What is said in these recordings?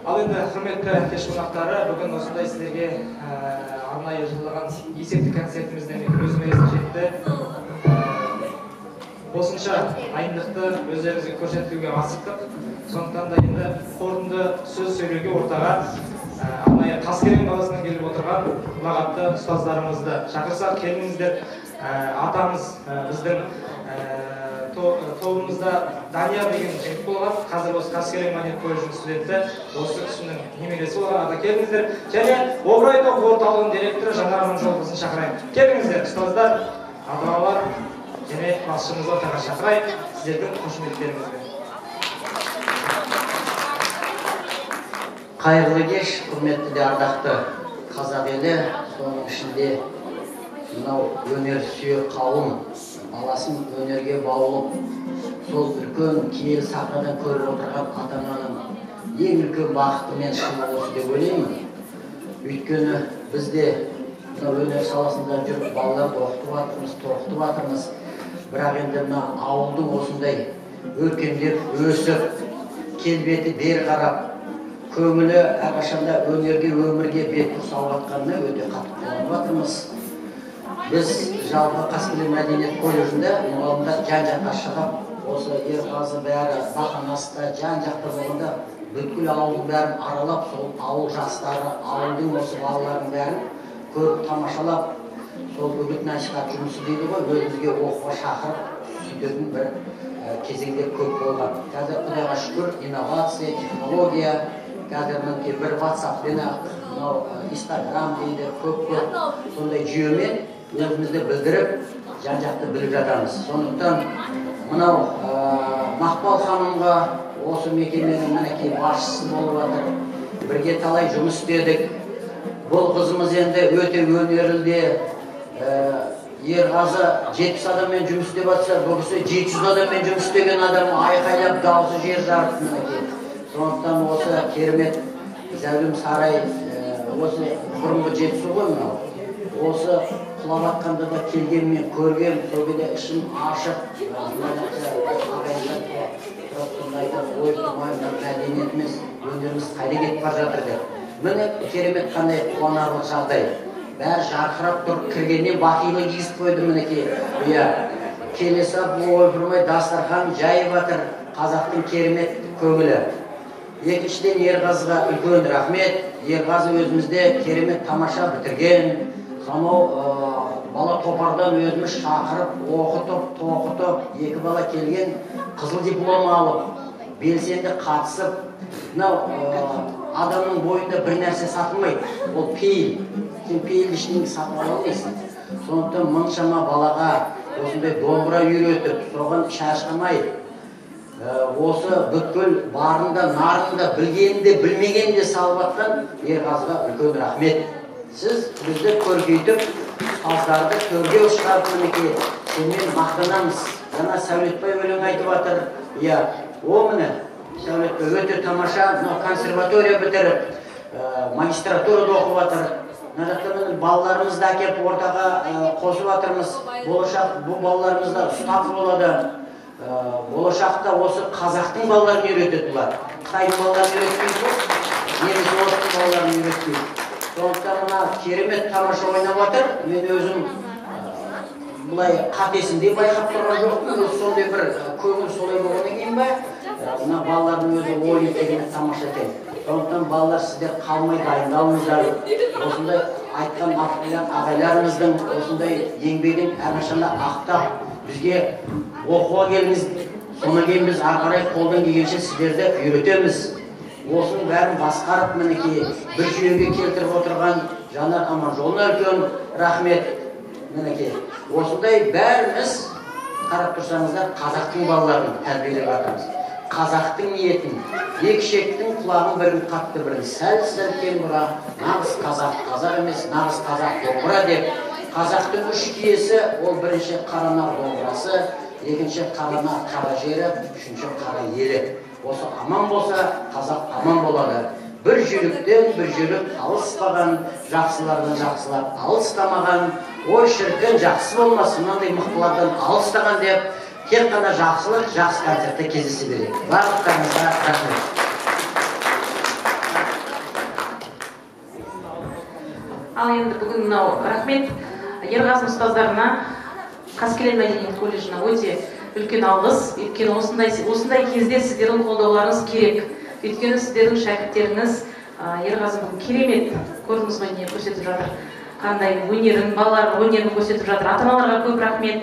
Ал енді, құрметті кеш қонақтары, бүгін осындай сіздерге арнайы жолдаған есепті концертіміздің өз мәресіне жетті. Осынша дайындықты өздеріңізге көрсетуге асықтық. Сондықтан да енді қорытынды сөз сөйлеуге ортаға арнайы Қаскелең қаласынан келіп отырған ұлағатты ұстаздарымызды шақырсақ, келіңіздер. Атамыз біздің тобымызда Данияр деген жігіт болған, қазір осы Қаскелең мәдениет колледжінің студенті, осы кісінің немересі болған. Ата, келіңіздер. Және Обырай топ орталығының директоры Жанар Аманжолқызын шақырайын. Келіңіздер, ұстаздар, ата-аналар және басшымызды ортаға шақырайық сіздердің қошеметтеріңізбен. Қайырлы кеш, құрметті де ардақты қазақ елі, соның ішінде мынау өнер сүйер қауым, баласын өнерге баулып, сол үлкен киелі сахнадан көріп отырған ата-ананың ең үлкен бақыты мен шыңы осы деп ойлаймын. Өйткені біз де мынау өнер саласында жүріп балаларды оқытып жатырмыз, тоқытып жатырмыз. Бірақ енді мына ауылдың осындай өркендеп, өсіп, келбеті бері қарап, көңілі әрқашанда өнерге, өмірге бет бұрыс алып жатқанына өте қатты қуанып жатырмыз. Біз жалпы Қаскелең мәдениет колледжінде мұғалімдер жан-жаққа шығып, осы Ерғазы бәрі Бақанаста жан-жақта болғанда бүткіл ауылдың бәрін аралап, сол ауыл жастары, ауылдың осы балаларының бәрін көріп, тамашалап, сол үгіт насихат жұмысы дейді ғой, өзімізге оқуға шақырып, сөйтетін бір кезеңдер көп болған. Қазір Құдайға шүкір, инновация, технология, қазір мінекей бір WhatsApp-пен ақ, мынау Instagram дейді, көп-көп сондай жүйемен өзімізді білдіріп, жан-жақты біліп жатамыз. Сондықтан мынау Мақпал ханымға осы мекеменің мінекей басшысы болып жатыр. Бірге талай жұмыс істедік. Бұл қызымыз енді өте өнерлі де, Ерғазы 70 адаммен жұмыс істеп жатса, бұл кісі 700 адаммен жұмыс істеген адам, айқайлап дауысы жер жарып мінекей. Сондықтан осы керемет зәулім сарай, осы бұрынғы Жетісу ғой мынау. Осы құлап жатқанда да келген мен көргем, сол кезде ішім ашып, ағайындар тұрып сонда айтады, ой, құдай, мына мәдениетіміз, өнеріміз қайда кетіп бара жатыр деп. Міне керемет қандай қуанарлық жағдай. Бәрі жарқырап тұр, кіргеннен бақилы кигізіп қойды мінекей. Иә, келе сап ойпырмай дастархан жайып жатыр қазақтың керемет көңілі. Екіншіден Ерғазыға үлкен рахмет. Ерғазы өзімізде керемет тамаша бітірген. Сонау бала топардан өзіміз шақырып, оқытып, тоқытып, екі бала келген, қызыл диплом алып, белсенді қатысып. Мынау адамның бойында бір нәрсе сатылмайды, ол пейіл. Сен пейілді ештеңе сатып ала алмайсың. Сондықтан мұншама балаға осындай домбыра үйретіп, соған шаршамай, осы бүткіл барында, нарында, білгенінде, білмегенінде салып жатқан Ерғазыға үлкен рахмет. Сіз бізді көркейтіп, ұстаздарды төрге шығарып мінекей, сенімен мақтанамыз. Жаңа Сәулетбай өлең айтып жатыр. Иә, о міне, Сәулетбай өте тамаша, мынау консерватория бітіріп, магистратурада оқып жатыр. Мына жақта міне балаларымызды әкеліп ортаға қосып жатырмыз. Болашақ бұл балаларымыз да ұстаз болады. Болашақта осы қазақтың балаларын үйретеді бұлар. Қытайдың балаларын үйретпейді ғой, немесе орыстың балаларын үйретпейді. Сондықтан мына керемет тамаша ойнап жатыр. Мен өзім былай қатесін де байқап тұрған жоқпын. Өзі сондай бір көңіл солай болғаннан кейін бе, мына балалардың өзі ойыны керемет тамаша екен. Сондықтан балалар, сіздер қалмай дайындалыңыздар. Осындай айтқан ағайларымыздың осындай еңбегін әрқашанда ақтап, бізге оқуға келіңіз. Содан кейін біз ары қарай қолдан келгенше сіздерді үйретеміз. Осының бәрін басқарып мінекей бір жүйеге келтіріп отырған Жанар Аманжолына үлкен рахмет. Мінекей осындай бәріміз қарап тұрсаңыздар қазақтың балаларын тәрбиелеп жатырмыз. Қазақтың ниетін, екі шектің құлағын бірін қатты, бірін сәл-сәл кем бұра, нағыз қазақ, қазақ емес, нағыз қазақ домбыра деп. Қазақтың үш киесі ол бірінші қаранар домбырасы, екінші қаранар қара жері, үшінші қара елі. Осы аман болса, қазақ аман болады. Бір жүйріктен бір жүйрік алыспаған, жақсылардан жақсылар алыстамаған, ой шіркін жақсы болмас, мынандай мықтылардан алыстаған деп, тек қана жақсылық, жақсы концертте кездесе берейік. Барлықтарыңызға рахмет. Ал енді бүгін мынау рахмет Ерғазы ұстаздарына, Қаскелең мәдениет колледжіне өте үлкен алғыс. Өйткені осындай кезде сіздердің қолдауларыңыз керек. Өйткені сіздердің шәкірттеріңіз, Ерғазы бүгін керемет, көрдіңіз ғой, не көрсетіп жатыр, қандай өнерін, балалар өнерін көрсетіп жатыр. Ата-аналарға көп рахмет.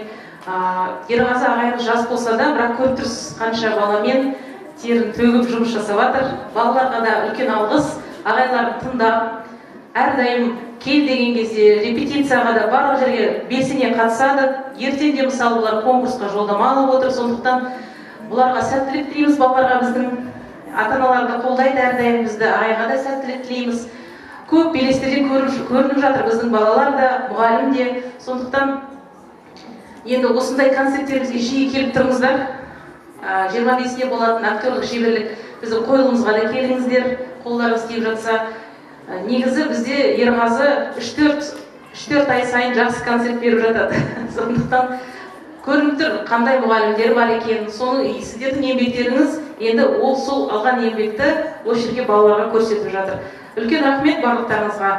Ерғазы ағайымыз жас болса да, бірақ көріп тұрсыз, қанша баламен терін төгіп жұмыс жасап жатыр. Балаларға да үлкен алғыс. Ағайларын тыңдап, әрдайым кел деген кезде репетицияға да барлық жерге белсене қатысады. Ертең де мысалы бұлар конкурсқа жолдама алып отыр, сондықтан бұларға сәттілік тілейміз. Балаларға біздің ата-аналар да қолдайды әрдайым бізді, ағайға да сәттілік тілейміз. Көп белестерден көрініп жатыр біздің балалар да, мұғалім де. Сондықтан енді осындай концерттерімізге жиі келіп тұрыңыздар. 25-іне болатын актерлік шеберлік біздің қойылымызға да келіңіздер, қолдарыңыз тиіп жатса. Негізі бізде Ерғазы 3-4 ай сайын жақсы концерт беріп жатады. Сондықтан көрініп тұр, қандай мұғалімдер бар екен. Соны сіздердің еңбектеріңіз, енді ол сол алған еңбекті осы жерге балаларға көрсетіп жатыр. Үлкен рахмет барлықтарыңызға.